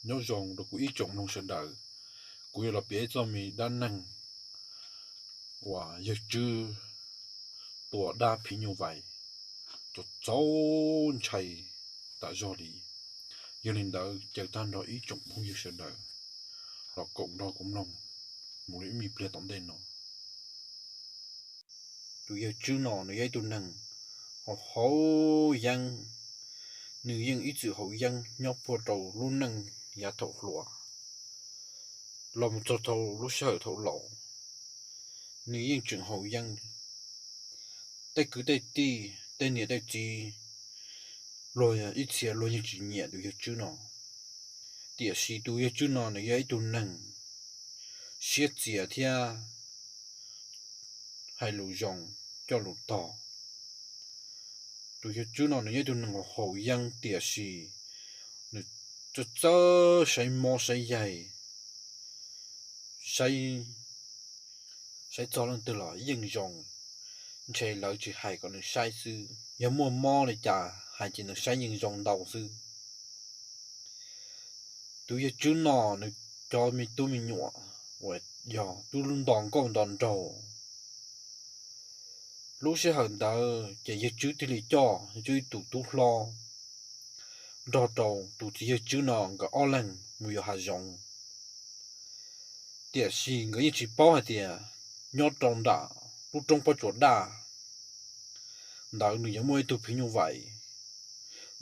Nyob zoo rau kuv ib tsoom mloog sawv daws, kuv yuav los piav ib txoj me dab neeg uas yawg Tswb tua dab phim nyuj vais txaus ntshai tas zog li. Yog li ntawd caw tag nrho ib tsoom phooj ywg sawv daws los koom nrog kuv mloog mus li ib me pliag tom ntej no. Tus yawg Tswb no nws yog ib tug neeg haus yeeb, nws yeej ib txwm haus yeeb nyob puag rau lub neej yav thaum hluas los mus txog thaum lub sij hawm thaum laus, nws yeej tseem haus yeeb. Tej kwv tej tij, tej niam tej txiv, luag ib txhia luag yeej tsis nyiam tus yawg Tswb no. Tiam sis tus yawg Tswb no nws yog ib tug neeg siab txias thiab hais lus zoo, coj lus tog. Tus yawg Tswb no nws yog ib tug neeg haus yeeb tiam sis nws txawj txawj saib mob saib yaig, saib txog leej twg los yeej zoo, ntshe lawv tsis hais kom nws saib xwb, yog muaj mob li cas hais ces nws saib yeej zoo ntau xwb. Tus yawg Tswb no nws cov me tub me nyuam uas yog tub nto nkauj nto nraug. Lub sij hawm ntawd ces yawg Tswb thiaj li coj yawg Tswb tus tub hlob nrog rau tus txiv yawg Tswb no nkawd ob leeg mus yos hav zoov. Tiam sis nkawd yeej tsis paub hais tias nyob rau nram lub roob pob tsuas daj ntawd nws yuav muaj ib tug phim nyuj vais,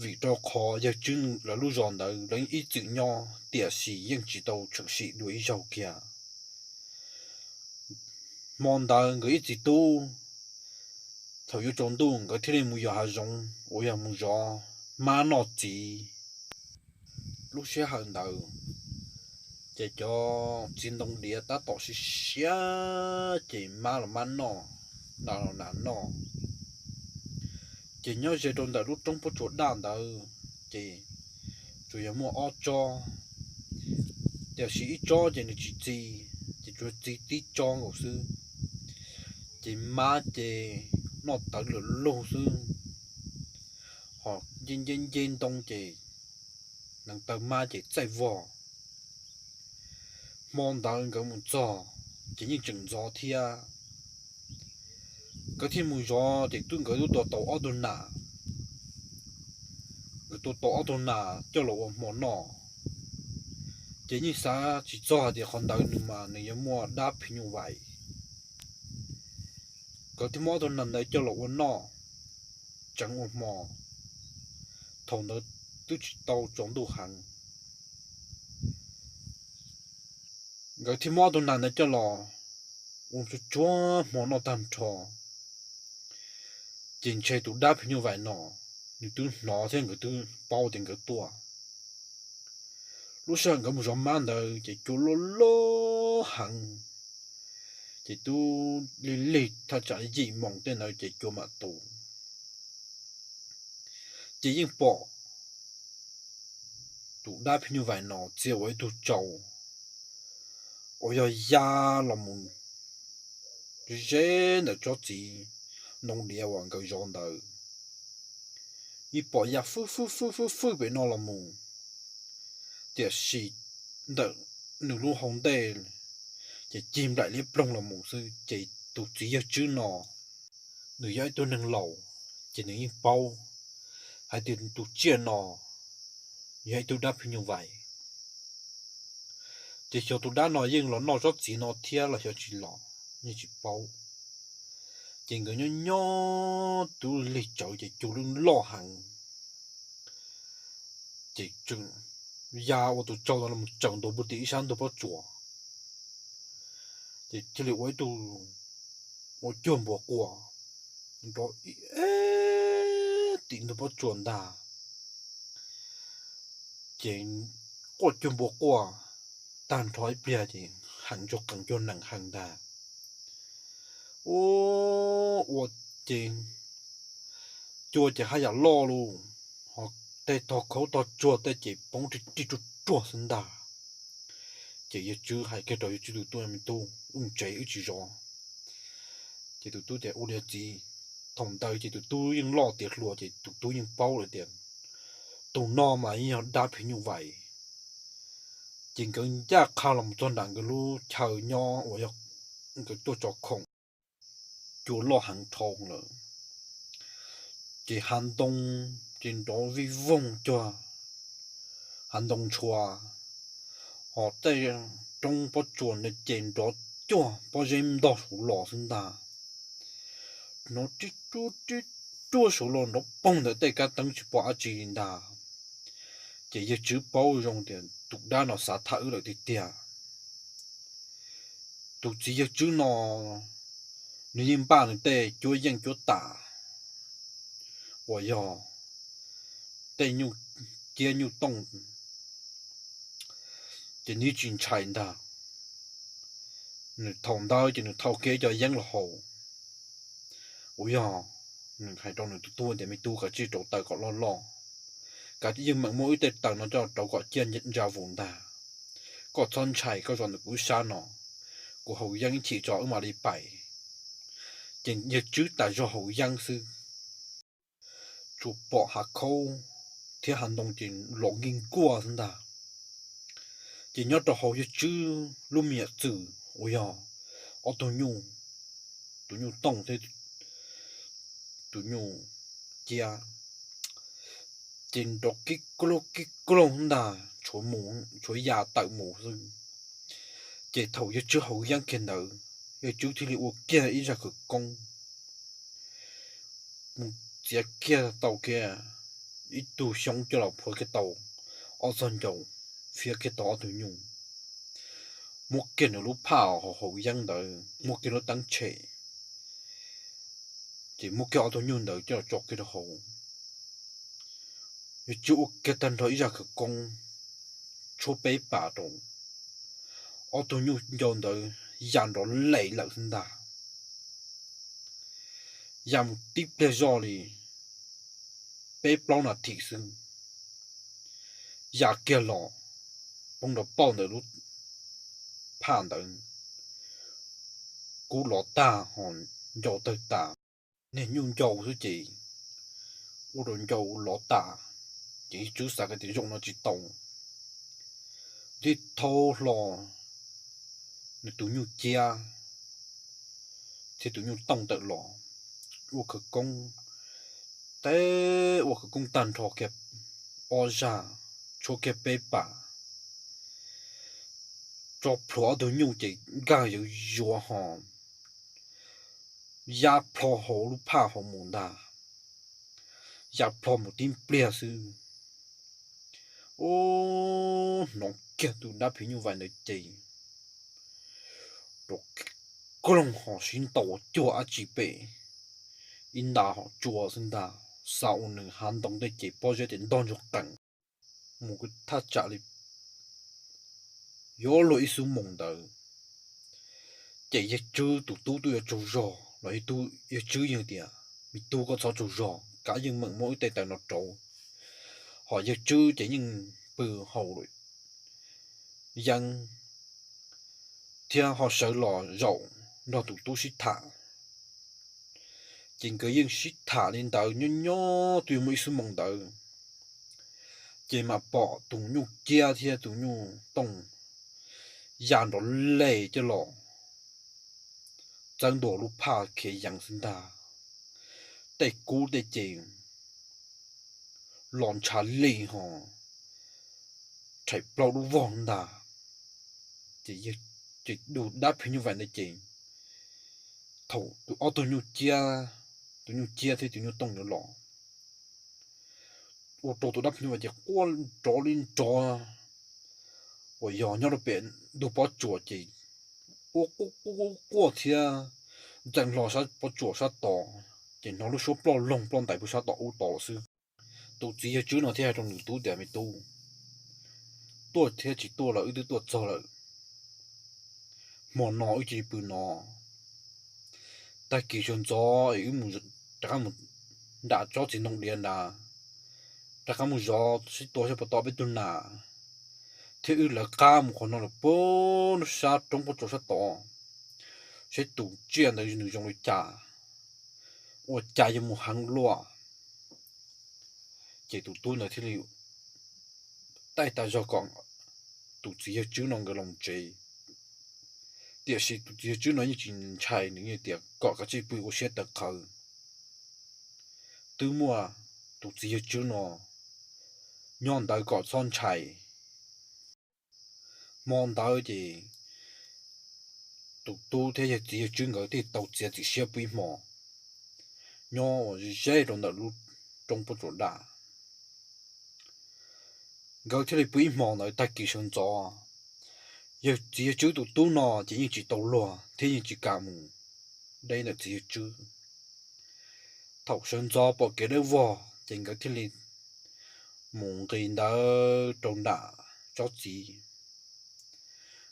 vim rau qhov yawg Tswb lawv lub zos ntawd lawv ib txwm nyob tiam sis yeej tsis tau tshwm sim dua ib zaug kiag. Hmo ntawd nkawd ib txiv tub, thaum yuav tsaus ntuj nkawd thiaj li mus yos hav zoov uas yog mus zov mab noj txiv. Lub sij hawm ntawd ces cov txiv ntoo diav tab tom siav siav ces mab los mab noj, nas los nas noj. Ces nyob ze rau ntawm lub roob pob tsuas daj ntawd ces tsuas yog muaj ob tsob, tiam sis ib tsob ces nws tsis txi, ces tsuas txi tib tsob nkaus xwb. Ces mab ces noj tawv lawm lug xwb, ho nce nce nce ntoo ces neev taw mab ces txaij vog. Hmo ntawd nkawd mus txog ces yeej tseem ntxov thiab. Nkawd thiaj mus zov ces twb nkawd twb tua tau ob tug nas. Nkawd tua tau ob tug nas coj los ua hmo noj, ces yeej xav tsis txog hais tias qhov ntawd nws mas nws yuav muaj dab phim nyuj vais. Nkawd thiaj muab ob tug nas ntawd coj los ua noj tseev ua hmo. Thaum ntawd twb tsis tau tsaus ntuj heev, nkawd thiaj muab ob tug nas ntawd coj los ua tsuag tsuag hmo noj tag nrho. Ces ntshe tus dab phim nyuj vais no nws twb hnov thiab nkawd twb paub tias nkawd tuaj. Lub sij hawm nkawd mus zov mab ntawd ces cua loj loj heev, ces twb lig lig thaj tsam yim moos tej ntawd ces cua mam tu. Ces yeej pom tus dab phim nyuj vais no txia ua ib tug tsau uas yog ya los mus ze ntawm tsob txiv ntoo diav uas nkawd zov ntawd. Yeej pom ya fwj fwj fwj fwj fwj pem no los mus, tiam sis ntawm nws lub hau ntej ces cig nplaim liab ploog los mus xwb. Ces tus txiv yawg Tswb no nws yog ib tug neeg laus, ces nws yeej paub hais tias tus tsiaj no yog ib tug dab phim nyuj vais. Ces xyov tus dab no yeej los noj tsob txiv no thiab los xyov tsis los yeej tsis paub. Ces nkawd nyob nyob twb lig tsawv ces cua loj heev, ces tseem ya ua tus tsau ntawd los tsaws ntua puag tim ib sab ntug pob tsuas, ces thiaj li ua ib tug, ua cuag npua quaj nrov ib tim ntug pob tsuas ntag. Ces quaj cuag npua quaj tag nrho ib pliag ces heev ntsuag qees cuag nees heev ntag. Ua, ua ces cua ces haj yam loj lauj, ho tej tog khaub tog tsuag tej ces poob ri ri ruag ruag xwb ntag. Ces yawg Tswb hais kiag rau yawg Tswb tus tub, me tub, wb mus tsev wb tsis zov. Ces tus tub tias ua li txiv. Thaum ntawd ces tus tub yeej loj tiav hluas ces tus tub yeej paub lawm tias tus no mas yeej yog dab phim nyuj vais, Ces nkawd ncaj qha los txog nram nkawd lub chaw nyob uas yog nkawd tuaj tso khoom, cua loj heev dhau lawm. Ces hav ntoo ces nrov vij voog cuag hav ntoo ntshua, ho tej roob pob tsuas ntawd ces nrov cuag pob zeb ntog saud los xwb ntag. Nrov rib ruaj rib ruaj saud los nrov poog ntawm tej kab teeb tsis pom dab tsi li ntag. Ces yawg Tswb paub zoo tias tus dab no xav tham wb lawm tiag tiag. Tus txiv yawg Tswb no, nws yeej npaj nws tej cuab yeej cuab tam uas yog tej nyuj ciab nyuj tooj, ces nws tsis ntshai ntag. Nws thaum ntawd ces nws thau kiag ib co yeeb los haus. Uas yog nws hais rau nws tus tub tias, me tub, kav tsij rauv taws kom loj loj, kav tsij, yeej meem muab wb tej taws no coj rauv kom ciaj ntsa vus ntag. Koj txhob ntshai, koj zov ntawm kuv ib sab no, kuv haus yeeb ib chim tso wb mam li pais. Ces yawg Tswb tas zog haus yeeb xwb, tsuas pom hav khaub thiab hav ntoo ces los nkig nkuaj xwb ntag. Ces nyob rau hauv yawg Tswb lub me nyuam txwm uas yog ob tug nyuj, tus nyuj tooj thiab tus nyuj ciab, ces nrov kib kloog kib kloog ntag, tshuav ya tawm mus xwb. Ces thaum yawg Tswb haus yeeb kiag ntawd, yawg Tswb thiaj li ua kiag ib zaj khawv koob mus txiav kiag tau kiag ib tug xyoob coj los phua kiag tau ob txog ncau, fiab kiag tau ob tug nyuj, muab kiag nws lub phaj haus yeeb ntawd, muab kiag lub teeb tshem, ces muab kiag ob tug nyuj ntawd coj los tso kiag rau hauv. Yawg Tswb ua kiag tag nrho ib zaj khawv koob tshuab peb pas rau, ob tug nyuj ncau ntawd ya nrov les lawm xwb ntag. Ya mus tib pliag zoj li peb plaub nas this xwb, ya kiag los poob nrov pauj ntawm lub phaj ntawd, kub lov tag ho ncau tawg tas. Niag nyuj ncau xwb ces ua rau ncau lov tas, ces yawg Tswb xav hais tias zaum no tsis tau, thiaj thau hlo nws tus nyuj ciab thiab tus nyuj tooj tawm los ua khawv koob, teb ua khawv koob tag nrho kiag ob zaj, tshuab kiag peb pas, tso plhuav ob tug nyuj ces nkag yawv zuav ho ya plho hauv lub phaj hauv mus ntag. Ya plho mus tib pliag xwb, ub, hnov kiag tus dab phim nyuj vais ntawd ces rov kloog ho sib ntaus cuag dab tsi pem ib nta hom tsua xwb ntag. Xav ua nws hav ntoo tej ces pob zeb ces ntog ntsuag qees mus thaj tsam li yuav luag ib xuab moos ntawd. Ces yawg Tswb tus tub twb yuav tsaug zog los yawg Tswb yeej tias, me tub, koj txhob tsaug zog, kav yeej meem muab wb tej taws no rauv. Ho yawg Tswb ces yeej pw haus yeeb thiab ho sawv los zaum nrog tus tub sib tham. Ces nkawd yeej sib tham li ntawd nyob nyob twb yuav muaj ib xuab moos ntawd, ces mam pom tus nyuj ciab thiab tus nyuj tooj ya nrov les coj los txawb ntua lub phaj khiav yees xwb ntag. Tej kub tej ces los ntshav li ho rhais plaub dub vog ntag. Ces yawg, ces tus dab phim nyuj vais ntawd ces thaum tus ob tug nyuj ciab, tus nyuj ciab thiab tus nyuj tooj ntawd los, ua rau tus dab phim nyuj vais ces quaj nrov li nrov uas yog nyob rau pem ntug pob tsuas ces quaj quaj quaj quaj thiab ntxeev hlo sab pob tsuas sab tod, ces hnov lub suab ploj loog ploj ntais puag sab tom ub tod lawm xwb. Tus txiv yawg Tswb no thiaj hais rau nws tub tias, me tub, tuaj thiab tsis tuaj los wb twb tuaj txog lawm. Hmo no wb cia li pw no, tag kis sawv ntxov es wb mus rov qab mus nram tsob txiv ntoo diav nrad, rov qab mus zov sib tua saib puas tau peb tug nas, thiab wb lawv qab mus qhov no lawm puag sab roob pob tsuas sab tod, saib tus tsiaj ntawd nws zoo li cas, ua cas yuav mus heev luaj. Ces tus tub ntawd thiaj li taij tas zog kom tus txiv yawg Tswb no nkawd los tsev. Tiam sis tus txiv yawg Tswb no yeej tsis ntshai, nws yeej tias kom kav tsij pw ua siab tawv qhawv. Twb muaj tus txiv yawg Tswb no nyob ntawd kom txhob ntshai. Hmo ntawd ces tus tub thiab yawg txiv yawg Tswb nkawd thiaj tau txiav txim siab pw ib hmo nyob ua ze rau ntawm lub roob pob tsuas daj. Nkawd thiaj li pw ib hmo ntawd. Tag kis sawv ntxov, yawg txiv yawg Tswb tus tub no ces yeej tsis tau luag thiab yeej tsis kam mus deb ntawm txiv yawg Tswb. Thaum sawv ntxov pom kev dawb vog ces nkawd thiaj li mus nqis ntawd rau nram tsob txiv.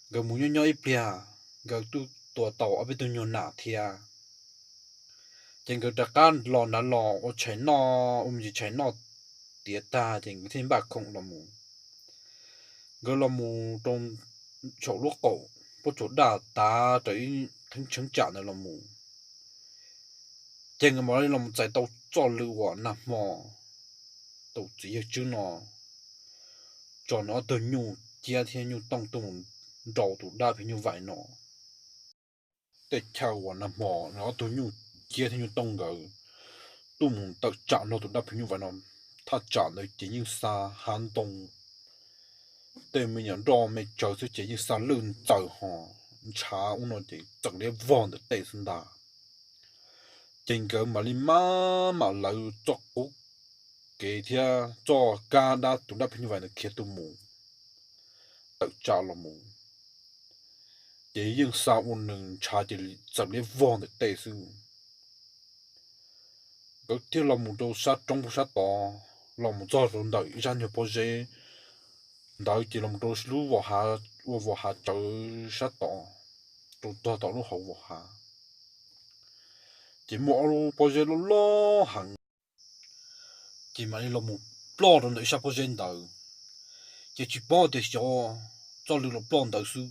Nkawd mus nyob nyob ib pliag, nkawd twb tua tau ob peb tug nyuag nas thiab. Ces nkawd rov qab los nrad los ua tshais noj, ua me ntsis tshais noj tiav tag ces nkawd thiaj npaj khoom los mus. Nkawd los mus rau saum lub qaum pob tsuas daj tav raws ib theeb tsheeb tsam ntawd los mus. Ces nkawd mam li los txais tau txoj lw uas nag hmo tus txiv yawg Tswb no tso nws ob tug nyuj ciab thiab nyuj tooj tuaj mus nrau tus dab phim nyuj vais no. Tej chaw uas nag hmo nws ob tug nyuj ciab thiab nyuj tooj nkawd tuaj mus tawm tsam nrog tus dab phim nyuj vais no, thaj tsam ntawd ces yeej xa hav ntoo, tej me nyuam nroj me tsawv xwb ces yeej xa lwj ntxaws ho ntshav ub no ces txawm liab vog ntawm tej xwb ntag. Ces nkawd mam li maj mam lawv txoj qub kev thiab txoj kab dab tus dab phim nyuj vais ntawd khiav tuaj mus, tawm tsam los mus, ces yeej xa ua nws ntshav ces txawm liab vog ntawm tej xwb. Nkawd thiaj los mus rau sab roob sab tod, los mus txog rau ntawm ib zaj nyuag pob zeb ntawd ces los mus rau lub vos hav, ua vos hav tsawv sab tod, rau txog tom lub hauv vos hav, ces muaj ob lub pob zeb loj loj heev. Ces mam li los mus ploj rau ntawm ib sab pob zeb ntawd. Ces tsis paub tias xyov txoj lw los ploj ntawd xwb,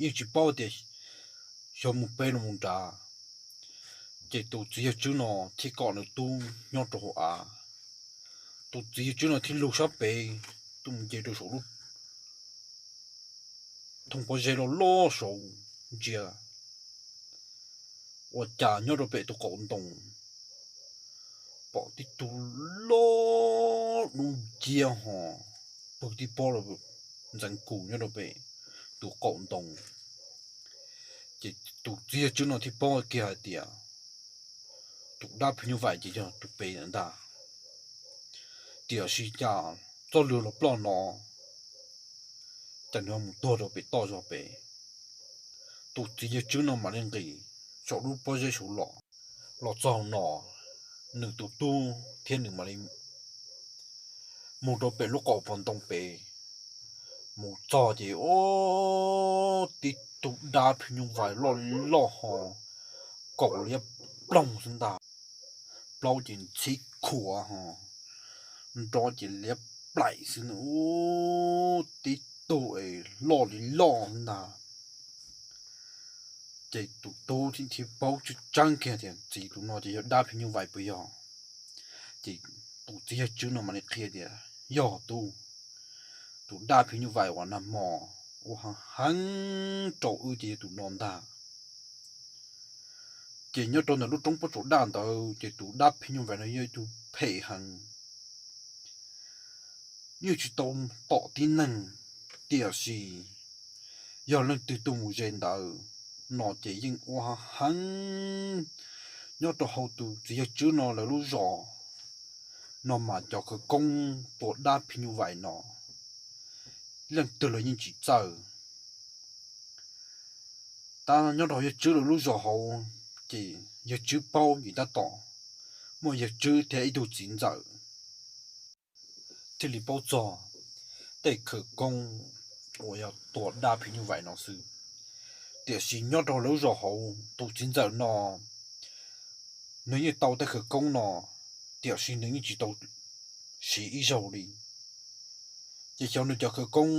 yeej tsis paub tias xyov mus pem los mus nrad. Ces tus txiv yawg Tswb no thiaj kom nws tub nyob rau hauv av. Tus txiv yawg Tswb no thiaj lug sab pem tuaj mus nce rau saum lub thooj pob zeb loj loj saud ntsia, ua cas nyob rau pem tus qaum ntoo pom tib tug loj dub nciab ho pw tib pob ntxeev kus nyob rau pem tus qaum ntoo. Ces tus txiv yawg Tswb no thiaj paub kiag hais tias tus dab phim nyuj vais ces yog tus pem ntawd ntag. Tiam sis cas txoj lw los ploj no, cas nws ho mus tuag rau pem toj zog pem. Tus txiv yawg Tswb no mam li nqis saum lub pob zeb saud los, los txog no, nws tus tub thiab nws mam li mus rau pem lub qaum pos ntoo pem. Mus txog ces ua tib tug dab phim nyuj vais loj li loj ho kaus liab ploog xwb ntag. Plaub ces ntxhib khuav ho nrov ces liab plaim xwb ntag, ua tib tug es loj li loj xwb ntag. Ces tus tub thiaj paub tseeb tseeb kiag tias txiv tus no ces yog dab phim nyuj vais puas yog? Ces tus txiv yawg Tswb no mam li qhia tias, yog tub, tus dab phim nyuj vais uas nag hmo ua heev heev rau wb ces yog tus no ntag. Ces nyob rau ntawm lub roob pob tsuas daj ntawd ces tus dab phim nyuj vais no yog ib tug phem heev, yeej tsis tau tom tib neeg, tiam sis yog leej twg tuaj mus ze ntawd no ces yeej ua heev heev. Nyob rau hauv tus txiv yawg Tswb no lawv lub zos no mas cov khawv koob tua dab phim nyuj vais no leej twg los yeej tsis txawj. Tab nyob rau yawg Tswb lawv lub zos hauv ces yawg Tswb paub ces tab tom muaj yawg Tswb thiab ib tug txiv ntxawm thiaj li paub txog tej khawv koob uas yog tua dab phim nyuj vais no xwb. Tiam sis nyob rau lawv lub zos hauv tus txiv ntxawm no, nws yeej tau tej khawv koob no, tiam sis nws yeej tsis tau siv ib zaug li. Ces xyov nws cov khawv koob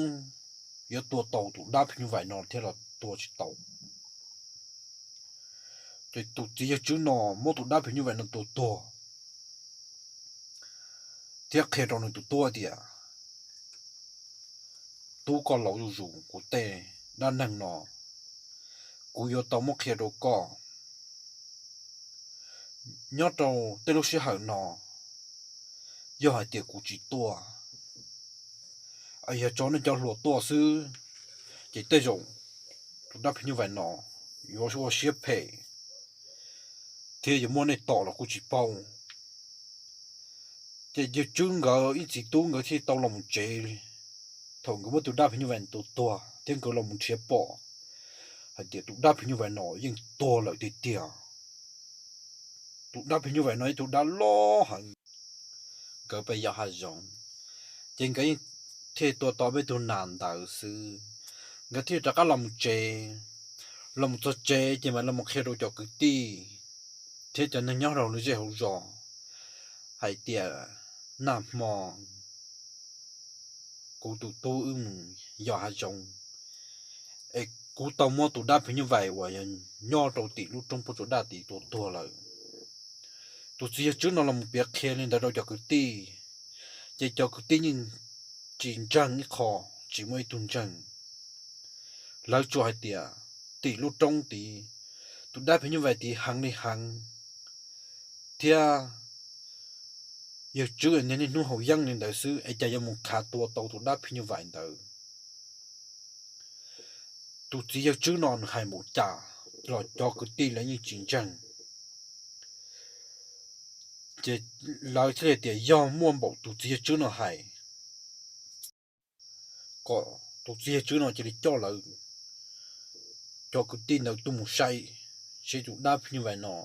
yuav tua tau tus dab phim nyuj vais no thiab los tua tsis tau. Ces tus txiv yawg Tswb no muab tus dab phim nyuj vais no tua tuag thiab qhia rau nws tus tub tias, tub koj laus zuj zus, kuv tej dab neeg no kuv yuav tau muab qhia rau koj. Nyob rau tej lub sij hawm no, yog hais tias kuv tsis tuaj, yog tso nej cov hluas tuaj xwb, ces tej zaum tus dab phim nyuj vais no yuav ua siab phem thiab yuav muab nej tom los kuj tsis paub. Ces yawg Tswb nkawd ib txiv tub nkawd thiaj tau los mus tsev. Thaum nkawd muab tus dab phim nyuj vais tua tuag thiab nkawd los mus nrhiav pom hais tias tus dab phim nyuj vais no yeej tuag lawm tiag tiag. Tus dab phim nyuj vais no ib tug dab loj heev, nkawd pem yos hav zoov, ces nkawd yeej thiaj tua tau peb tug nas ntawd xwb. Nkawd thiaj rov qab los mus tsev. Los mus txog tsev ces mas los mus qhia rau cov kwv tij thiab cov neeg nyob rau lub zej hauv zos hais tias, nag hmo kuv tus tub wb mus yos hav zoov es kuv tau muab tus dab phim nyuj vais uas yog nyob rau tim lub roob pob tsuas daj tid tua tuag lawm. Tus txiv yawg Tswb no los mus piav qhia li ntawd rau cov kwv tij, ces cov kwv tij yeej tsis ntseeg ib qho, tsis muaj ib tug ntseeg. Lawv tsuas hais tias tim lub roob tid tus dab phim nyuj vais tid heev li heev, thiab yawg Tswb niaj hnub haus yeeb li ntawd xwb es cas yuav mus khav tua tau tus dab phim nyuj vais ntawd. Tus txiv yawg Tswb no nws hais npaum cas los cov kwv tij lawv yeej tsis ntseeg. Ces lawv thiaj li tias yog muaj npaum tus txiv yawg Tswb no hais, kom tus txiv yawg Tswb no cia li coj lawv cov kwv tij ntawd tuaj mus saib seb tus dab phim nyuj vais no,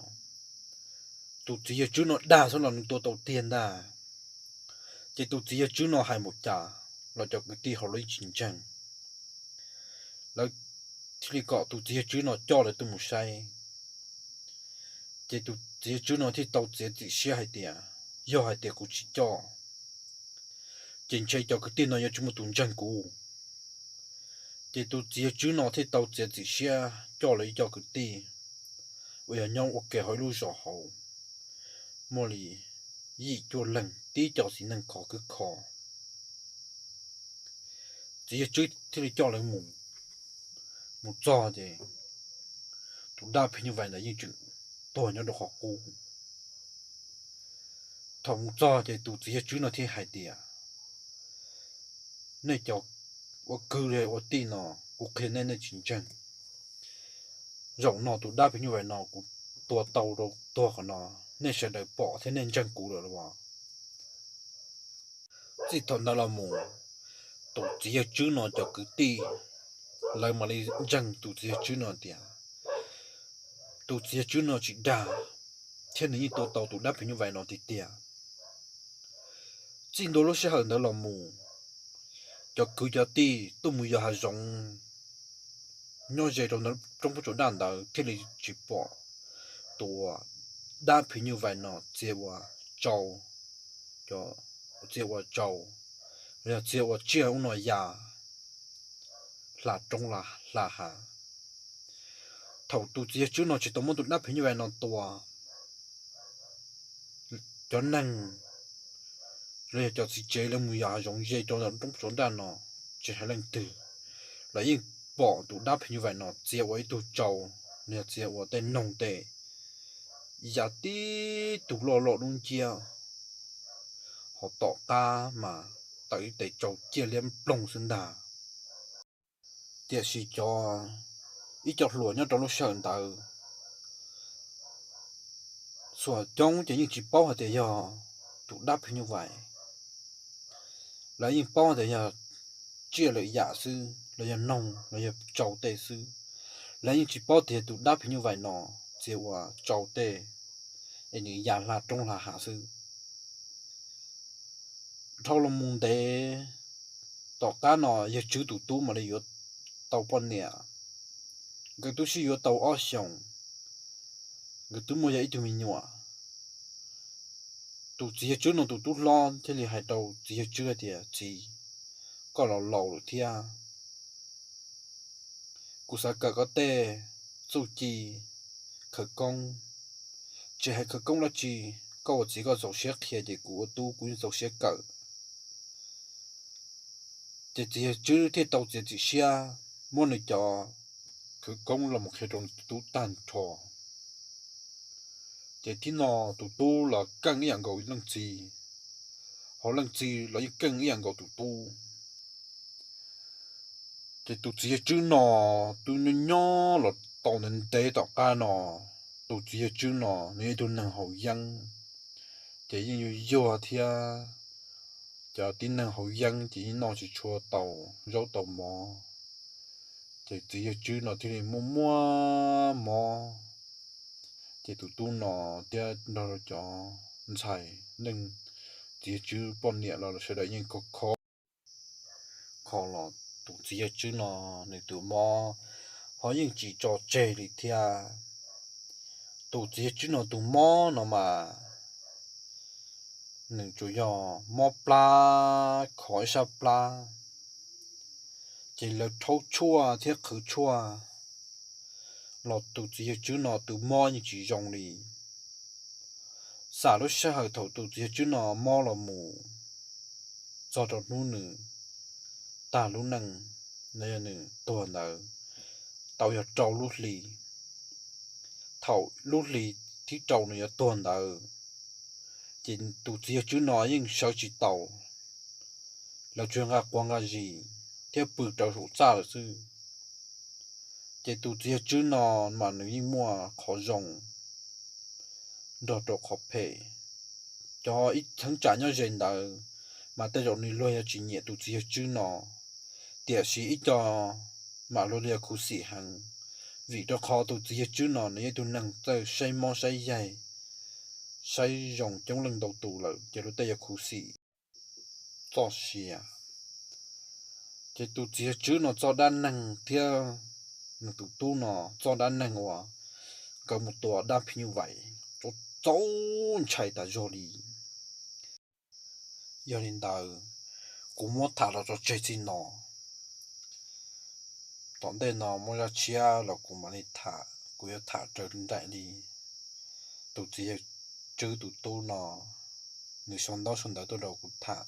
tus txiv yawg Tswb no dag xwb los nws tua tau tiag ntag. Ces tus txiv yawg Tswb no hais npaum cas los cov kwv tij hauv lawv yeej tsis ntseeg. Lawv thiaj li kom tus txiv yawg Tswb no coj lawv tuaj mus saib. Ces tus txiv yawg Tswb no thiaj tau txiav txim siab hais tias, yog hais tias kuv tsis coj, ces ntshe cov kwv tij no yuav tsis muaj tus ntseeg kuv. Ces tus txiv yawg Tswb no thiaj tau txiav txim siab coj lawv ib co kwv tij uas yog nyob ua ke hauv ib lub zos hauv, muaj li yim cuaj leeg, tib co txiv neej khov kwb kho. Txiv yawg Tswb thiaj li coj lawv mus. Mus txog ces tus dab phim nyuj vais ntawd yeej tseem tuag nyob rau qhov qub. Thaum mus txog ces tus txiv yawg Tswb no thiaj hais tias, nej cov ua kwv los ua tij no, kuv qhia nej, nej tsis ntseeg. Zaum no tus dab phim nyuj vais no kuv tua tau rau tuag qhov no, nej sawv daws pom thiab nej ntseeg kuv lawm los? Txij thaum ntawd los mus, tus txiv yawg Tswb no cov kwv tij lawv mam li ntseeg tus txiv yawg Tswb no tias tus txiv yawg Tswb no tsis dag, thiab nws yeej tua tau tus dab phim nyuj vais no tiag tiag. Txij ntua lub sij hawm ntawd los mus, cov kwv cov tij tuaj mus yos hav zoov nyob ze rau ntawm roob pob tsuas daj ntawd thiaj li tsis pom tus dab phim nyuj vais no txia ua tsau, txia ua tsau, los yog txia ua tsiaj ub no ya hla roob hla hav. Thaum tus txiv yawg Tswb no tsis tau muab tus dab phim nyuj vais no tua, cov neeg los yog cov txiv tsev lawv mus yos hav zoov ze rau ntawm roob pob tsuas daj no, tsis hais leej twg, lawv yeej pom tus dab phim nyuj vais no txia ua ib tug tsau, los yog txia ua tej noog tej ya tib tug loj loj dub nciab, ho tom qab mas tawm ib tes tsau ciaj liab ploog xwb ntag. Tiam sis cov, ib co hluas nyob rau lub sij hawm ntawd, xuas coob ces yeej tsis paub hais tias yog tus dab phim nyuj vais. Lawv yeej paub tias yog tsiaj lawm yam xwb los yog noog los yog tsau tej xwb. Lawv yeej tsis paub tias tus dab phim nyuj vais no txia ua tsau tej es nws ya hla roob hla hav xwb. Dhau los mus ntev, tom qab no yawg Tswb tus tub mam li yuav tau poj niam. Nkawd twb sib yuav tau ob xyoos, nkawd twb muaj yog ib tug me nyuam. Tus txiv yawg Tswb no tus tub hlob thiaj li hais rau txiv yawg Tswb hais tias, txiv, koj los laus lawm thiab, kuv xav kawm koj tej txuj ci khawv koob. Tsis hais khawv koob dab tsi, koj ua txiv koj txaus siab qhia ces kuv ua tub kuv yeej txaus siab kawm. Ces txiv yawg Tswb thiaj tau txiav txim siab muab nws cov khawv koob los mus qhia rau nws tus tub tag nrho. Ces thib no tus tub los keej ib yam nkaus leej txiv, hos leej txiv los yeej keej ib yam nkaus tus tub. Ces tus txiv yawg Tswb no twb nyob nyob los tau ntev ntev tom qab no, tus txiv yawg Tswb no nws yog ib tug neeg haus yeeb, ces yeej yuag yuag thiab, cov tib neeg haus yeeb ces yeej noj tsis tshua tau zaub tau mov, ces txiv yawg Tswb no thiaj li muaj muaj mob. Ces tus tub no thiab nrog rau cov ntxhais neej txiv yawg Tswb poj niam los sawv daws yeej kho kho kho los tus txiv yawg Tswb no nws tus mob ho yeej tsis tso tseg li thiab. Tus txiv yawg Tswb no tus mob no mas nws tsuas yog mob plab, kho ib sab plab, ces lawv rhaub tshuaj thiab qhwv tshuaj los tus txiv yawg Tswb no tus mob yeej tsis zoo li. Xam lub sij hawm thaum tus txiv yawg Tswb no mob los mus txog rau hnub nws tag lub neej, no yog nws tuag ntawd, tau yog rau lub hli. Thaum lub hli thib rau nws yuav tuag ntawd, ces tus txiv yawg Tswb no yeej sawv tsis tau, lawv tsuas nqa quav nqa zis thiab pw rau saum txaj lawm xwb. Ces tus txiv yawg Tswb no mas nws yeej muaj qhov zoo nrog rau qhov phem. Cov ib cheeb tsam nyob ze ntawd mas tej zaum nws luag yuav tsis nyiam tus txiv yawg Tswb no, tiam sis ib co mam luag li yog khuv xim heev, vim rau qhov tus txiv yawg Tswb no nws yog ib tug neeg txawj saib mob saib yaig, saib zoo coob leej ntau tus lawm ces luag tej yuav khuv xim txoj sia. Ces tus txiv yawg Tswb no txoj dab neeg thiab nws tus tub no txoj dab neeg uas nkawd mus tua dab phim nyuj vais txaus ntshai tas zog li. Yog li ntawd, kuv muab tham los tso tseg txij no. Tom ntej no muaj zaj tshiab los kuv mam li tham, kuv yuav tham raws nraim li tus txiv yawg Tswb tus tub no nws sau ntaub sau ntawv tuaj rau kuv tham.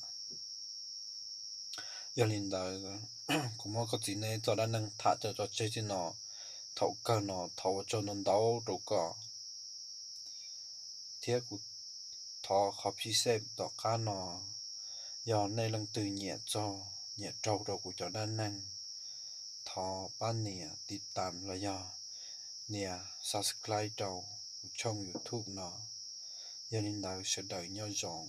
Yog li ntawd, kuv muab koj txiv neej txoj dab neeg tham coj tso tseg txij no. Thaum kawg no thov ua tsaug ntau ntau rau koj, thiab kuv thov qhov phij xej tom qab no, yog nej leej twg nyiam txog nyiam raug rau kuv cov dab neeg, thov pab nias tiv tam los yog nias subscribe rau kuv tshooj YouTube no. Yog li ntawd sawv daws nyob zoo.